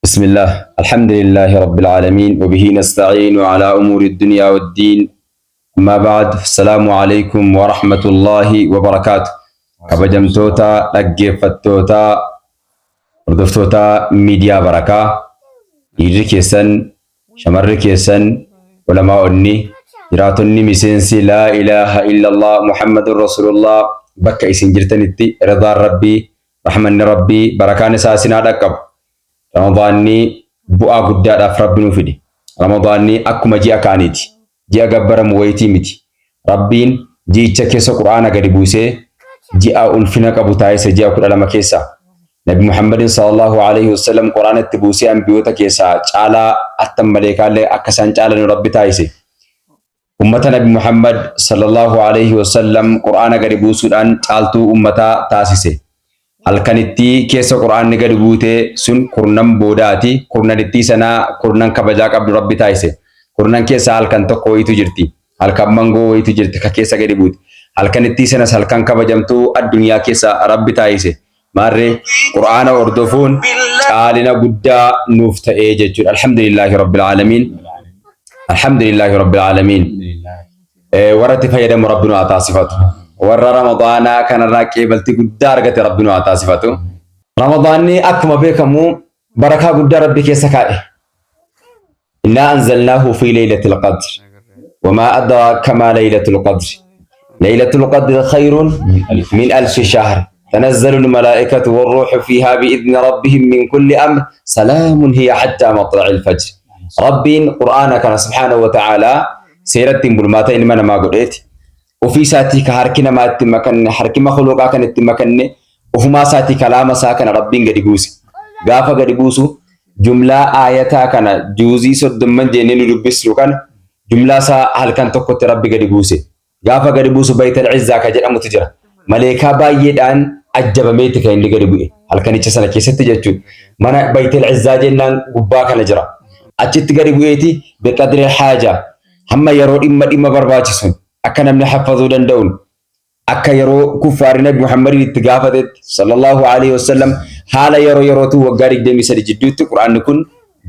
بسم الله الحمد لله رب العالمين وبه نستعين على أمور الدنيا والدين أما بعد السلام عليكم ورحمة الله وبركاته. Kabajamtoota dhaggeeffattoota, hordoftoota miidiyaa Barakaa, dhiirri keessan, shamarri keessan, ulamaa'onni, jiraatonni, miseensi laa ilaaha illallah Muhammadun Rasulullah, bakka isin jirtanitti ridaan Rabbii, rahmanni Rabbii, barakaan isaa isin haa dhaqqabu. Ramadaanni bu'aa guddaadhaaf Rabbi nu fide. Ramadaanni akkuma ji'a kaaniiti. Ji'a gabbaramu wayitii miti. Rabbiin ji'icha keessa Qur'aana gadi buusee ji'a ulfina qabu taasise ji'a 12 keessa. Nabi Muhammadin sallallahu alaihi wasallam Qur'aana itti buusee ambiyoota keessaa caalaa attan maleekaallee akka isaan caalan Rabbi taasise. Ummata Nabi Muhammad sallallahu alaihi wasallam Qur'aana gadi buusuudhaan caaltuu ummataa taasise. Halkanittii keessa Qur'aanni gadi buute sun kurnan boodaati. Kurnanittii sanaa kurnan kabajaa qabdu Rabbi taasise. Kurnan keessaa halkan tokko wayitu jirti. Halkan mangoo wayitu jirti ka keessa gadi buute. Halkanittii sanas halkan kabajamtuu addunyaa keessa Rabbi taasise. Maarree Qur'aana hordofuun caalina guddaa nuuf ta'ee jechuudha. Alhamdulillaahi Rabbil Aalamiin. Alhamdulillaahi Rabbil Aalamiin. Warra itti fayyadamu Rabbi nu haa taasifatu. Warra Ramadaanaa kanarraa qeebaltii guddaa argate Rabbi nu haa taasifatu. Ramadaanni akkuma beekamu barakaa guddaa Rabbi keessa kaa'e. Innaa anzalnaahu fi laylatil qadr. Wamaa adraaka maa laylatul qadr. Laylatul qadr khayrun min alfi shahr. تنزل الملائكة والروح فيها بإذن ربهم من كل أمر سلام هي حتى مطلع الفجر. Rabbiin Qur'aana kana subhaanahu wa ta'aalaa seera ittiin bulmaata ilma namaa godheeti. Ofii isaatii ka harki namaa itti makanne, harki makhluuqaa kan itti makanne, ofumaa isaatii kalaama isaa kana Rabbiin gadi buuse. Gaafa gadi buusu jumlaa aayataa kana juuzii soddomman jennee nu dubbisnu kana jumlaa isaa halkan tokkotti Rabbi gadi buuse. Gaafa gadi buusu Baytal Izzaa ka jedhamutu jira. Maleekaa baay'eedhaan ajjabameeti kan inni gadi bu'e. Halkanicha sana keessatti jechuudha. Mana Baytal Izzaa jennaan gubbaa kana jira. Achitti gadi bu'eeti biqadri haaja hamma yeroo dhimma dhimma barbaachisuun akka namni haffazuu danda'uun akka yeroo kuffaarri Nabi Muhammadiin itti gaafatetti sallallahu alaihi wasallam haala yeroo yerootu waggaa 23 jidduutti Qur'aanni kun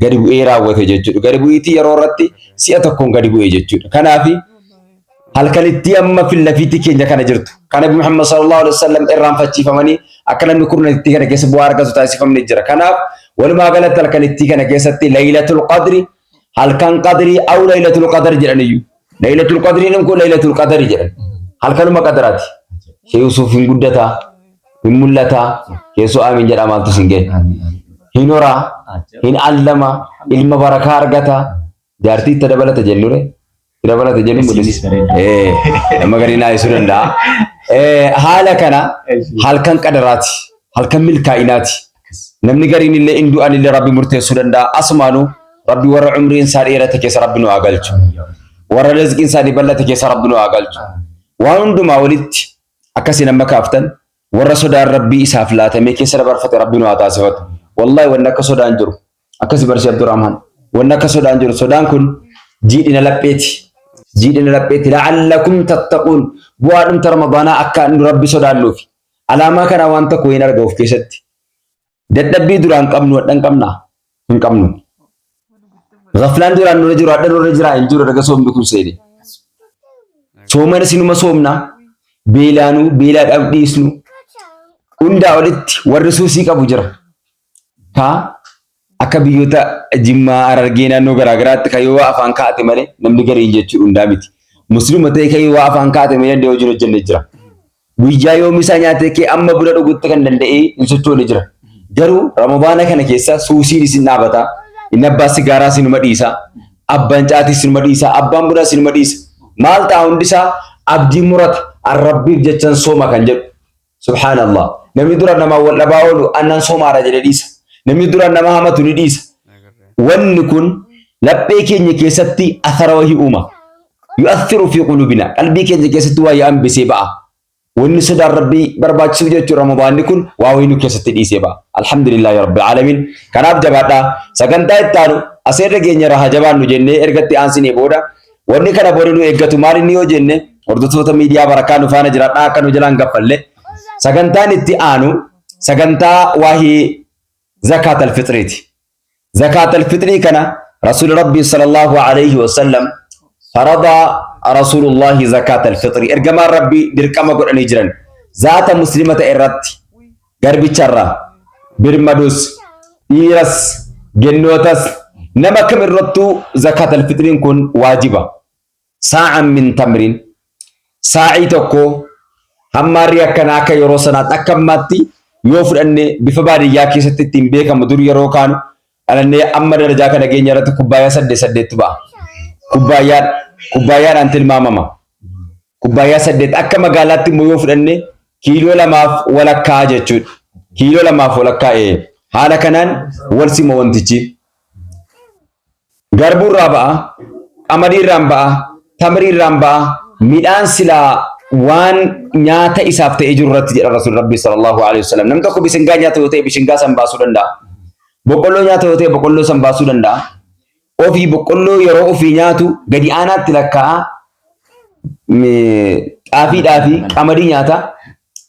gadi bu'ee raawwate jechuudha. Gadi bu'iitii yeroo irratti si'a tokkoon gadi bu'e jechuudha. Kanaafi halkanittii amma fillafiitti keenya kana jirtu. Kan Nabi Muhammad sallallahu alaihi wasallam irraanfachiifamanii akka namni kurnanittii kana keessa bu'aa argatu taasifamne jira. Kanaaf walumaa galatti halkanittii kana keessatti Laylatul Qadri, halkan qadrii aw Laylatul Qadr jedhaniyyuu. Laylatul Qadriin kun Laylatul Qadri jedhan. Halkanuma qadaraati. Shee Yuusuf hin guddataa, hin mul'ataa, keessoo amiin jedhaa maaltu sin ga'e. Hin horaa, hin allama, ilma barakaa argata, jaartii itti dabalata jennure. Itti dabalata jennu mul'isa. Nama garii naayisuu danda'a. Haala kana halkan qadaraati. Halkan milkaa'inaati. Namni gariin illee in du'an illee Rabbi murteessuu danda'a. Asumaanuu Rabbi warra umriin isaa dheerate keessa Rabbi nu haa galchu. Warra rizqiin isaanii bal'ate keessa Rabbi nu haa galchu. Waan hundumaa walitti akkasiin amma kaaftan warra sodaan Rabbii isaaf laatamee keessa dabarfate Rabbi nu haa taasifatu. Wallahi wanni akka sodaan jiru. Akkasi barsiisa Abdurrahman. Wanni akka sodaan jiru. Sodaan kun jiidhina lapheeti. Jiidhina lapheeti. La'allakum tattaquun. Bu'aa dhumta Ramadaanaa akka nu Rabbi sodaannuufi. Alaamaa kanaa waan tokko hin arga of keessatti. Dadhabbii duraan qabnu hadha hin qabnaa? Hin qabnu. Ghaflaan duraan nurra jiru hadha nurra jiraa? Hin jiru erga soomni kun seene. Soomana sinuma soomna. Beelaanuu beelaadhaaf dhiisnu. Hundaa olitti warri suusii qabu jira. Ka akka biyyoota Jimmaa, Harargee naannoo garaagaraatti kan yoo afaan kaa'ate malee namni gariin jechuun hundaa miti. Musliima ta'e kan yoo afaan kaa'ate malee danda'ee hojii hojjenne jira. Guyyaa yoom isaa nyaatee kee amma buna dhugutti kan danda'ee hin sochoone jira. Garuu Ramadaana kana keessa suusiin isin dhaabata. Inni abbaa sigaaraa sinuma dhiisa. Abbaan caatii sinuma dhiisa. Abbaan bunaa sinuma dhiisa. Maal ta'a hundisaa abdii murata. Arrabbiif jechan sooma kan jedhu. Subhaanallah. Namni dura namaan wal dhabaa oolu annan soomaara jedhe dhiisa. Namni dura nama hamatu ni dhiisa. Wanni kun laphee keenya keessatti athara wahii uuma. Yu'athiru fi qulubina. Qalbii keenya keessatti waa hambisee ba'a. Wanni sodaan Rabbii barbaachisu jechuudha Ramadaanni kun waa wayii nu keessatti dhiisee ba'a. Alhamdulillahi Rabbil Aalamiin. Kanaaf jabaadhaa. Sagantaa itti aanu aseerra keenya irraa haa jabaannu jennee erga itti aansinee booda Wanni kana booda nu eeggatu maal inni yoo jenne, hordoftoota miidiyaa Barakaa nu faana jiraadhaa akka nu jalaan gaffalle. Sagantaan itti aanu sagantaa waahii zakaat alfixriiti. Zakaat alfixrii kana Rasuuli Rabbii sallallahu alayhi wasallam farada Rasuulullahi zakaat alfixrii ergamaan Rabbii dirqama godhanii jiran zaata muslima ta'e irratti garbicharraa birmadus dhiiras gennootas nama kam irrattuu zakaat alfixriin kun waajiba. Saa'an min tamrin saa'ii tokko hammaarri akkanaa akka yeroo sanaatti akka ammaatti yoo fudhanne bifa baadiyyaa keessatti ittiin beekamu dur yeroo kaanu dhalannee amma darajaa kana geenya irratti kubbaayyaa saddeet saddeettu ba'a. Kubbaayyaan kubbaayyaadhaan tilmaamama. Kubbaayyaa saddeet akka magaalaatti immoo yoo fudhanne kiiloo lamaaf walakkaa jechuudha. Kiiloo lamaaf walakkaa ee haala kanaan wal sima wantichi. Garbuu irraa ba'a, qamadii irraan ba'a, tamirii irraan ba'a, midhaan silaa waan nyaata isaaf ta'ee jiru irratti jedha Rasuul Rabbii sallallahu alaihi wasallam. Namni tokko bishingaa nyaata yoo ta'e bishingaa san baasuu danda'a. Boqqolloo nyaata yoo ta'e boqqolloo san baasuu danda'a. Ofii boqqolloo yeroo ofii nyaatu gadi aanaatti lakkaa'a. Xaafiidhaa fi qamadii nyaata.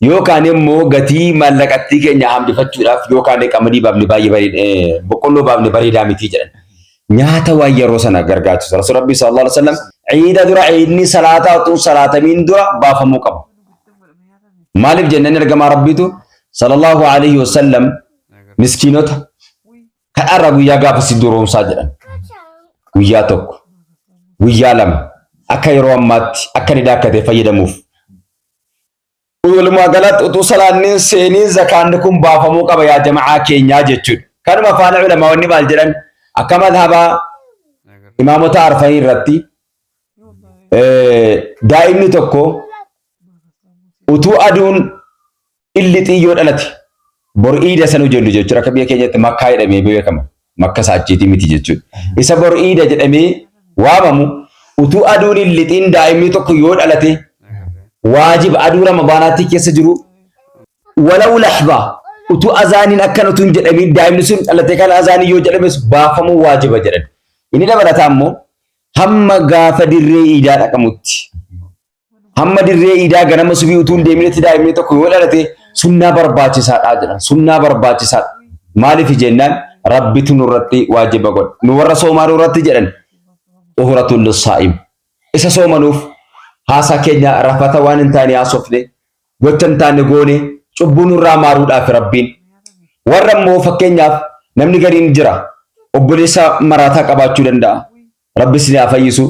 Yookaan immoo gatii maallaqattii keenya hambifachuudhaaf yookaan qamadii baafne baay'ee bareeda boqqolloo baafne bareedaa miti jedhan. Nyaata waan yeroo sana gargaachisu. Rasuul Rabbii sallallahu alaihi wasallam ciida dura ciidni salaataa utuu salaatamiin dura baafamuu qaba. Maaliif jennaan ergamaa Rabbiitu sallallahu alaihi wasallam miskiinota kadhaarraa guyyaa gaafa si duroomsaa jedhan. Guyyaa tokko, guyyaa lama akka yeroo ammaatti akka inni daakkatee fayyadamuuf. Walumaa galatti utuu salaanni seeniin zakaanni kun baafamuu qaba yaa jama'aa keenyaa jechuudha. Kanuma faana ulamaa'onni maal jedhan akka madhabaa imaamota arfanii irratti daa'imni tokko utuu aduun illixii yoo dhalate bor iida sanuu jennu jechuudha. Akka biyya keenyatti makkaa jedhamee beekama. Makka isaa achiitii miti jechuudha. Isa bor iida jedhamee waamamu utuu aduun hin lixiin daa'imni tokko yoo dhalate waajiba aduu ramadaanaatti keessa jiru walaw lahza utuu azaaniin akkan utuu hin jedhamiin daa'imni sun dhalate kan azaanii yoo jedhames baafamuu waajiba jedhan. Inni dabalataa immoo hamma gaafa dirree iidaa dhaqamutti Hamma dirree iidaa ganama subii utuu hin deeminitti daa'imni tokko yoo dhalate sunnaa barbaachisaadha jedhan. Sunnaa barbaachisaadha. Maaliif jennaan Rabbitu nurratti waajiba godhe. Nu warra soomaa nurratti jedhan xuhuratul lissaa'im. Isa soomanuuf haasaa keenya rafata waan hin taane haasofne gocha hin taane goone cubbuu nurraa maaruudhaaf Rabbiin. Warra immoo fakkeenyaaf namni gariin jira obboleessa maraataa qabaachuu danda'a. Rabbi isin haa fayyisu.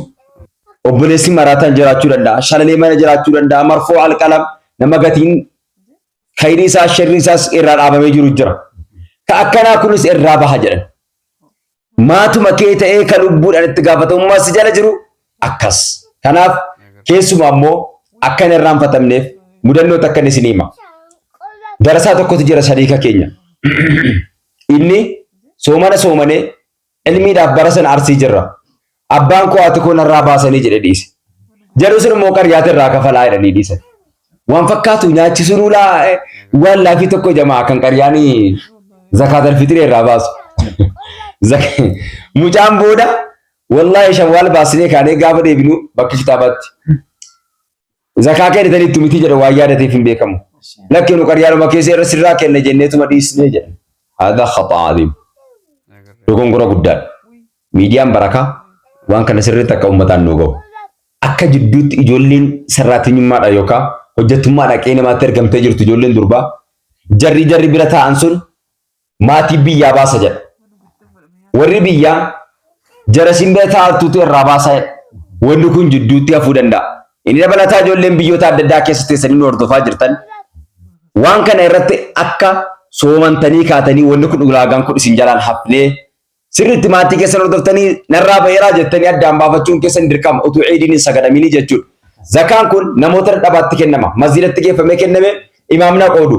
Obboleessi maraataan jiraachuu danda'a. Shalalee mana jiraachuu danda'a. Marfuu alqalam nama gatiin khayrii isaa sharrii isaas irraa dhaabamee jiru jira. Ka akkanaa kunis irraa baha jedhan. Maatuma kee ta'ee ka lubbuudhaan itti gaafatamummaa si jala jiru akkas. Kanaaf keessumaa immoo akka hin irraanfatamneef mudannoo takkan isin hima. Darasaa tokkotu jira shariika keenya. Inni soomana soomanee Ilmiidhaaf bara sana Arsii jirra. Abbaan koo haati koo narraa baasanii jedhe dhiise. Jarri sun immoo qaryaata irraa kafalaa jedhanii dhiisan. Waan fakkaatu nyaachisuu laa waan laafii tokko jamaa kan qaryaanii zakaatal fixrii irraa baasu. Mucaan booda wallaahi shawwaal baasnee kaanee gaafa deebinu bakka kitaabaatti. Zakaa kennitaniittu miti jedha waan yaadateef hin beekamu. Lakki nu qaryaanuma keessa irra sirraa kenna jenneetuma dhiisnee jedha. Haadha khaxaa adiim. Dogongora guddaadha. Miidiyaan barakaa waan kana sirriitti akka uummataan nu gahu. Akka jidduutti ijoolleen sarraatinyummaadha yookaan hojjettummaa dhaqee namaatti ergamtee jirtu ijoolleen durbaa jarri jarri bira taa'an sun maatii biyyaa baasa jedha. Warri biyyaa jara isin bira taa'attuutu irraa baasaa jedha. Wanni kun jidduutti hafuu danda'a. Inni dabalataa ijoolleen biyyoota adda addaa keessa teessanii nu hordofaa jirtan waan kana irratti akka soomantanii kaatanii wanni kun ulaagaan kun isin jalaan hafnee sirriitti maatii keessan hordoftanii narraa baheeraa jettanii addaan baafachuun keessan dirqama utuu ciidiin hin sagadamini jechuudha. Zakaan kun namoota dadhabaatti kennama. Masjiidatti geeffamee kenname imaamna qoodu.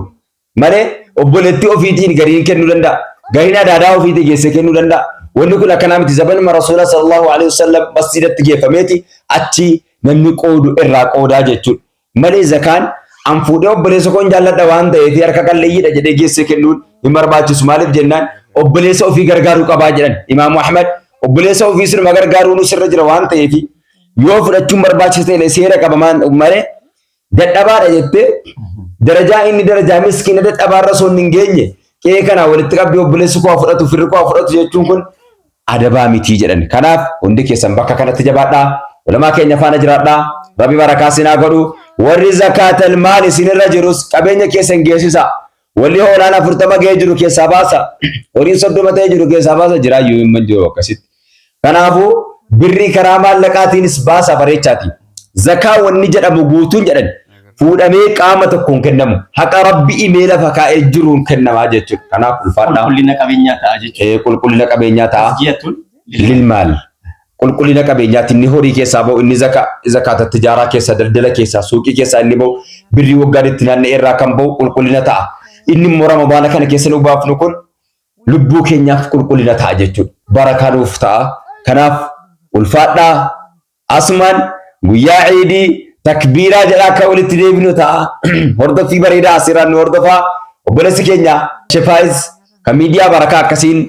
Malee obboleettii ofiitiin gariin kennuu danda'a. Gariin adaadaa ofiitii geessee kennuu danda'a. Wanni kun akkanaa miti. Zabanuma Rasuula sallallahu alaihi wasallam masjiidatti geeffameeti achi namni qoodu irraa qoodaa jechuudha. Malee zakaan an fuudhee obboleessa koon jaalladha waan ta'eef harka qalleeyyiidha jedhee geessee kennuun hin barbaachisu. Maaliif jennaan obboleessa ofii gargaaruu qabaa jedhan. Imaamu Ahmad obboleessa ofii sinuma gargaaruun sirra jira waan ta'eef yoo fudhachuun barbaachisa ta'e seera qabamaan malee dadhabaadha jettee darajaa inni darajaa miskiina dadhabaarra osoo hin geenye Qe'ee kanaa walitti qabdee obboleessi koo haa fudhatu, firri koo haa fudhatu jechuun kun adabaa mitii jedhan. Kanaaf hundi keessan bakka kanatti jabaadhaa. Ulamaa keenya faana jiraadhaa. Rabbi barakaa isin haa godhu. Warri zakaatal maal isinirra jirus qabeenya keessan geessisa. Warri hoolaan 40 ga'ee jiru keessaa baasa. Horiin 30 ta'ee jiru keessaa baasa. Jiraayyuu hin jiru akkasitti. Kanaafuu birrii karaa maallaqaatiinis baasa bareechaati. Zakaa wanni jedhamu guutuun jedhan fuudhamee qaama tokkoon kennamu. Haqa Rabbi imee lafa kaa'ee jiruun kennamaa jechuudha. Kanaaf ulfaadhaa. Qulqullina qabeenyaa ta'a jechuudha. Qulqullina qabeenyaa ta'a. Tazkiyatun Lilmaal. Qulqullina qabeenyaatti inni horii keessaa ba'u, inni zakaata tijaaraa keessaa, daldala keessaa, suuqii keessaa inni ba'u, birrii waggaan itti naanna'e irraa kan ba'u qulqullina ta'a. Inni immoo Ramadaana kana keessa nu baafnu kun lubbuu keenyaaf qulqullina ta'a jechuudha. Barakaa nuuf ta'a. Kanaaf ulfaadhaa. Asumaan guyyaa ciidii takbiiraa jedhaa akka walitti deebinu ta'a. Hordoffii bareedaa asirraan nu hordofaa. Obboleessi keenya Shefaayiz kan miidiyaa barakaa akkasiin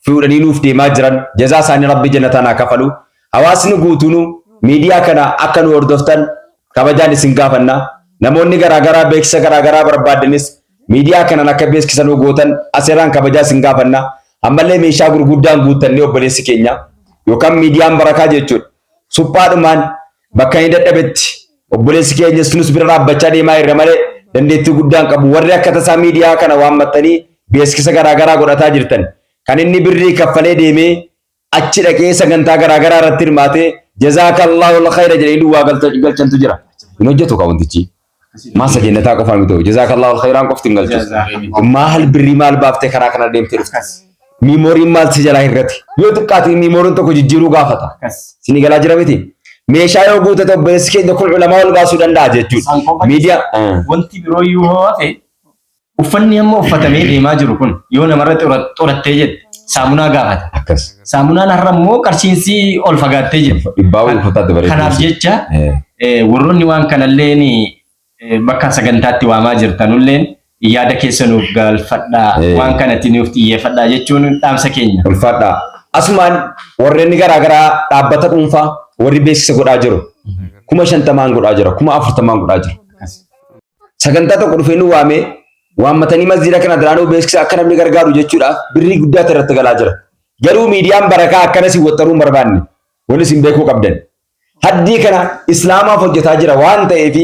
fuudhanii nuuf deemaa jiran jazaa isaanii Rabbi jannataan haa kafalu. Hawaasni guutuunuu miidiyaa kana akka nu hordoftan kabajaan isin gaafanna. Namoonni garaagaraa beeksisa garaagaraa barbaadanis miidiyaa kanaan akka beeksisa nu gootan asirraan kabajaa isin gaafanna. Ammallee meeshaa gurguddaan guuttannee obboleessi keenya yookaan miidiyaan barakaa jechuudha. Suphaadhumaan bakka inni dadhabetti obboleessi keenya nus bira dhaabbachaa deemaa jirra malee dandeettii guddaan qabu. Warri akka tasaa miidiyaa kana waammattanii beeksisa garaagaraa godhataa jirtan. Kan inni birrii kaffalee deemee achi dhaqee sagantaa garaagaraa irratti hirmaatee jazaakallahu khayra jedhanii duwwaa galchantu jira. Hin hojjetu kaa wantichi. Maasa jannataa qofaa miti. Jazaakallahu khayraan qofti hin galchu. Maal birrii maal baaftee karaa kana deemtee dhufte? Miimooriin maal si jalaa hir'ate? Yoo xiqqaate miimooriin tokko jijjiiruu gaafata. Isinii galaa jira miti? Meeshaa yoo guutate obboleessi keenya kun ulamaa ol baasuu danda'a jechuudha. Miidiyaa. Wanti biroo yoo hafe Uffanni amma uffatamee deemaa jiru kun yoo namarra xurattee jette saamunaa gaafata. Akkas. Saamunaan har'a immoo qarshiinsi ol fagaattee jirti. Dhibbaa ol uffataatti bareedu. Kanaaf jecha warroonni waan kanalleen bakka sagantaatti waamaa jirtanulleen yaada keessa nuuf galfadhaa waan kanatti nuuf xiyyeeffadhaa jechuun dhaamsa keenya. Ulfaadhaa. Asumaan warreen garaagaraa dhaabbata dhuunfaa warri beeksisa godhaa jiru. 50,000 godhaa jira, 40,000 godhaa jira. Sagantaa tokko dhufee nu waamee waammatanii masjiida kana duraanuu beeksisa akka namni gargaaru jechuudhaaf birrii guddaatu irratti galaa jira. Garuu miidiyaan barakaa akkana si waxxaruu hin barbaanne. Wanni isin beekuu qabdan. Haddii kana islaamaaf hojjetaa jira waan ta'eef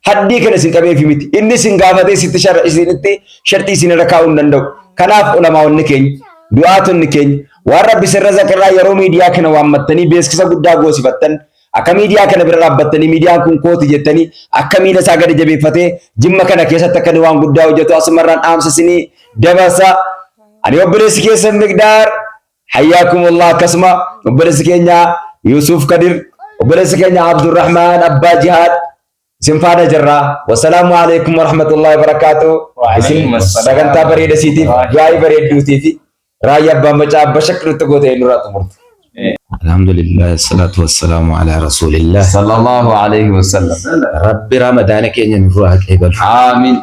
haddii kana isin qabeefi miti. Inni isin gaafatee sitti shar isinitti sharxii isin irra kaa'uu hin danda'u. Kanaaf ulamaa'onni keenya, du'aatonni keenya waan rabbi sirra zaqirraa yeroo miidiyaa kana waammattanii beeksisa guddaa goosifattan Akka miidiyaa kana bira dhaabbattanii miidiyaan kun kooti jettanii akka miila isaa gadi jabeeffatee Jimma kana keessatti akka inni waan guddaa hojjetu asumarraan dhaamsa isinii dabarsa. Ani obboleessi keessan Miqdaar hayyaakumullah akkasuma obboleessi keenya Yuusuf Kadir obboleessi keenya Abdurrahmaan Abbaa Jihaad isin faana jirra. Wassalaamu alaikum warahmatullahi wabarakaatuh. Isin sagantaa bareeda siitiif du'aa'ii bareedduutiif Raayyaa Abbaa Macaa Abba Shakki nutti goote nurraa xumurte. Alhamdulillah, salatu wassalamu ala rasulillah. Sallallahu alayhi wa sallam. Rabbi Ramadaana keenya nurraa haa qeebalu. Aamin.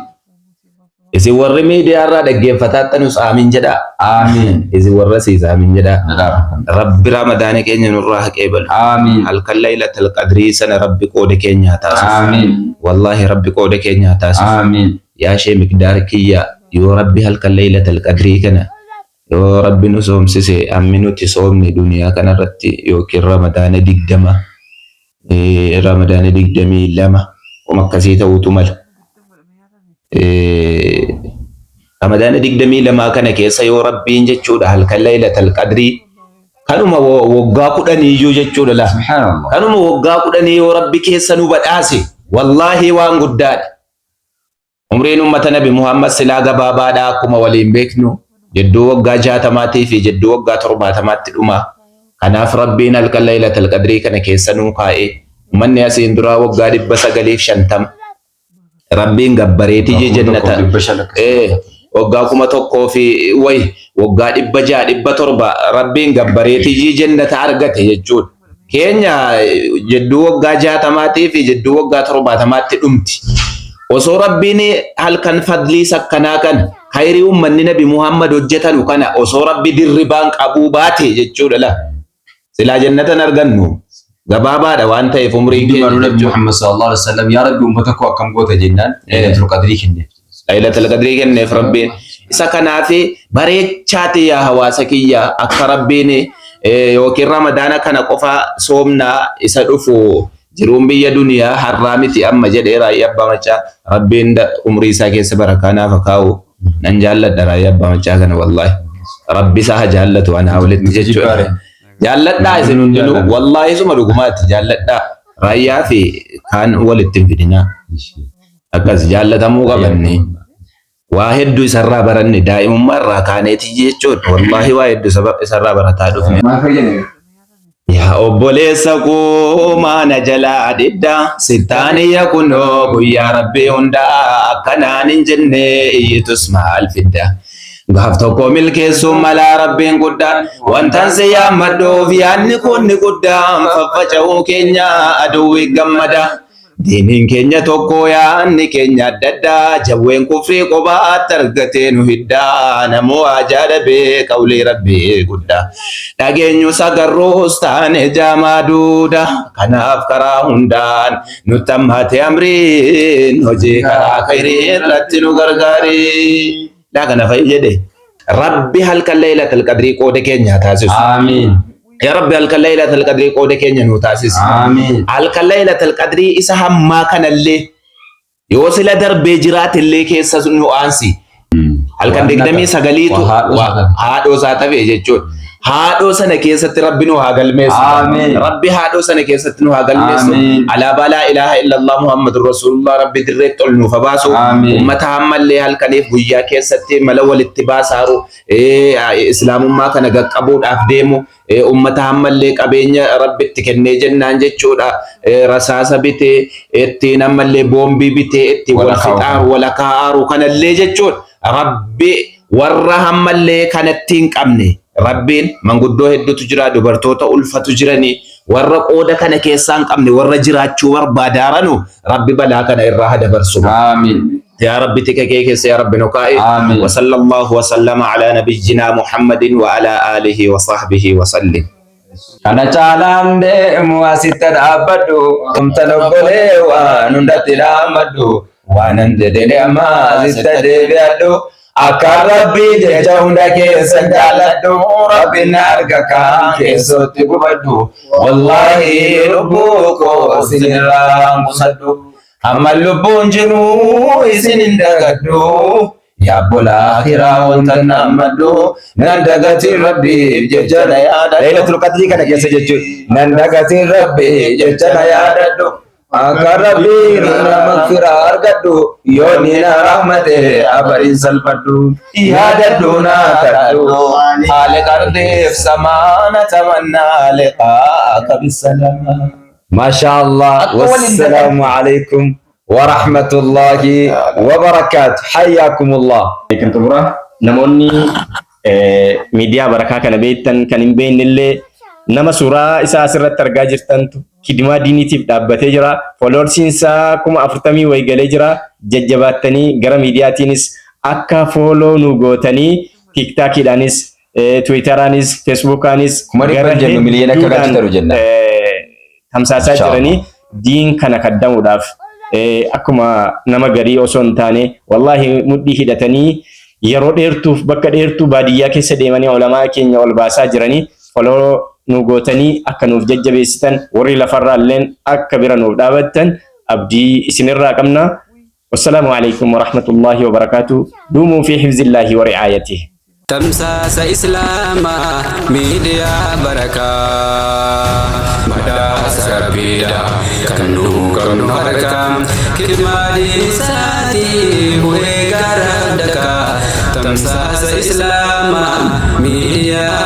Isin warri miidiyaa irraa dhaggeeffataattanus aamin jedhaa. Aamin. Isin warra siis aamin jedhaa. Jedhaa. Rabbi Ramadaana keenya nurraa haa qeebalu. Aamin. Halkan Laylatal Qadrii sana Rabbi qooda keenya haa taasisu. Aamin. Wallaahi Rabbi qooda keenya haa taasisu. Aamin. Yaa Shee Miqdaar kiyya yoo Rabbi halkan Laylatal Qadrii kana yoo Rabbi nu soomsise hammi nuti soomne duniyaa kanarratti yookiin Ramadaana 20 Ramadaana 22 kuma akkasii ta'uutu mala. Ramadaana 22 kana keessa yoo Rabbiin jechuudha halkan Laylatal Qadrii kanuma waggaa kudhaniiyyuu jechuudha laa. Subhaanallah. Kanuma waggaa kudhanii yoo Rabbi keessa nu badhaase wallaahi waan guddaadha. Umriin ummata Nabi Muhammad silaa gabaabaadha akkuma waliin beeknu jidduu waggaa jaatamaatii fi jidduu waggaa torbaatamaatti dhuma. Kanaaf Rabbiin halkan Laylatal Qadrii kana keessa nuu kaa'e. Ummanni asiin duraa waggaa 950 Rabbiin gabbareeti jennata. Waggaa 1000 fi wayi waggaa 600 700 Rabbiin gabbareeti jennata argate jechuudha. Keenya jidduu waggaa jaatamaatii fi jidduu waggaa torbaatamaatti dhumti. Osoo Rabbiin halkan fadlii sakkanaa kana khayrii ummanni Nabi Muhammad hojjetanu kana osoo Rabbi dirribaan qabuu baate jechuudha la. Silaa jannatan argannu gabaabaadha waan ta'eef umriin keenya Nabi jechuudha. Muhammad sallallahu alaihi wasallam yaa Rabbi ummata koo akkam goota jennaan Laylatul Qadrii kenneef. Laylatul Qadrii kenneef Rabbiin. Isa kanaaf bareechaati yaa hawaasa kiyya akka Rabbiin yookiin Ramadaana kana qofa soomnaa isa dhufu jiruun biyya duniyaa har'aa miti amma jedhee Raayyaa Abbaa Maccaa Rabbiin umrii isaa keessa barakaa naaf haa kaa'u. Nan jaalladha Raayyaa Abbaa Maccaa kana wallaahi. Rabbi isaa haa jaallatu anaa walitti jechuudha. Jaalladhaa isin hundinuu wallaahi suma dhugumaatti jaalladhaa. Raayyaa fi kaan walitti hin fidinaa. Akkas jaallatamuu qabanne. Waa hedduu isarraa baranne daa'imummaa irraa kaaneeti jechuudha. Wallaahi waa hedduu isarraa barataa dhufne. Maal fayyadame? Yaa obboleessa koo maana jalaa didda sittaaniyya kunoo guyyaa rabbii hundaa akkanaan hin jenne iyyitus maal fidda. Gaaf tokko milkeessuun malaa rabbiin guddaan wantan si yaammadhuuf yaadni kun ni guddaan faffaca'uu keenya aduwwi gammada. Diiniin keenya tokko yaanni keenya adda addaa jawween kufrii qobaatti argatee nu hiddaa namoo haajaa dhabee qawlii rabbii guddaa. Dhageenyu sagarruus taane jaamaa duuda kanaaf karaa hundaan nutti hammaate amriin hojii karaa khayrii irratti nu gargaari. Dhaa kana fa'i jedhe. Rabbi halkan Laylatul Qadrii qooda keenya haa taasisu. Aamiin. Yaa Rabbi halkan Laylatul Qadrii qooda keenya nuu taasisi. Aamiin. Halkan Laylatul Qadrii isa hammaa kanallee yoo sila darbee jiraatellee keessa nu aansi. Halkan 29tu haadhoo isaa tafe jechuudha. Haadhoo sana keessatti Rabbi nu haa galmeessu. Aamiin. Rabbi haadhoo sana keessatti nu haa galmeessu. Aamiin. Alaabaa laa ilaaha illallah Muhammadur Rasulullah Rabbi dirreetti ol nuuf haa baasu. Aamiin. Ummata ammallee halkaniif guyyaa keessatti mala walitti baasaaru islaamummaa kana qaqqabuudhaaf deemu ummata ammallee qabeenya Rabbitti kennee jennaan jechuudha. Rasaasa bitee ittiin ammallee boombii bitee ittiin wal fixaaru walakaa'aaru kanallee jechuudha. Rabbi warra ammallee kanatti hin qabne Rabbiin manguddoo hedduutu jira dubartoota ulfatu jiranii warra qooda kana keessaa hin qabne warra jiraachuu barbaadaaranu Rabbi balaa kana irraa haa dabarsu. Aamiin. Yaa Rabbi tika kee keessa yaa Rabbi nu kaa'i. Aamiin. Wa sallallahu wa sallama ala nabiyyina Muhammadin wa ala alihi wa sahbihi wa sallim. Kana caalaan deemu asitti dhaabbadhu. Tumtan obbolee waan hundatti dhaammadhu. Waanan jedhe ammaa asitti deebi'adhu. Akka Rabbii jecha hunda keessan jaalladhu. Rabbi na arga kaan keessootti gubadhu. Wallaahi lubbuu koo isinirraa qusadhu. Hamma lubbuun jiru isin hin dagadhu. Yaa obbolaa akhiraa wanta naammadhu. Nan dagatiin Rabbiif jecha na yaadadhu. Laylatul Qadrii kana keessa jechuudha. Nan dagatiin Rabbiif jecha na yaadadhu. Akka Rabbiin irraa magfiraa argadhu. Yoo ni na rahmate abariin salphadhu. Yaadadhu na kadhadhu. Haala qardeef samaana tamannaa liqaaka bisalaama. ما شاء الله Akka waliin والسلام عليكم ورحمة الله وبركاته حياكم الله. Kan xumura namoonni miidiyaa barakaa kana beektan kan hin beekne illee nama suuraa isaa asirratti argaa jirtantu kidimaa diiniitiif dhaabbatee jira. Followersiin isaa 40,000 wayi galee jira. Jajjabaattanii gara miidiyaatiinis akka follow nu gootanii TikTokiidhaanis, Twitteraanis, Facebookaanis 100,000 jennu miliyoona akka galchitan jenna. Tamsaasaa Inshallah. jiranii diin kana kaddamuudhaaf akkuma nama garii osoo hin taane wallaahi mudhii hidhatanii yeroo dheertuuf bakka dheertuu baadiyyaa keessa deemanii ulamaa keenya ol baasaa jiranii follow nu gootanii akka nuuf jajjabeessitan warri lafarraa illeen akka bira nuuf dhaabattan abdii isinirraa qabna. Wassalaamu alaikum warahmatullaahi wabarakaatuh. Duumuu fi hifzillaahi wa ri'aayatihi. Tamsaasa Islaamaa miidiyaa barakaa badhaasa Rabbiidha kan nu qabnu harkaa kidmaa diinisaatii bu'ee gara dakaa. Tamsaasa Islaamaa miidiyaa.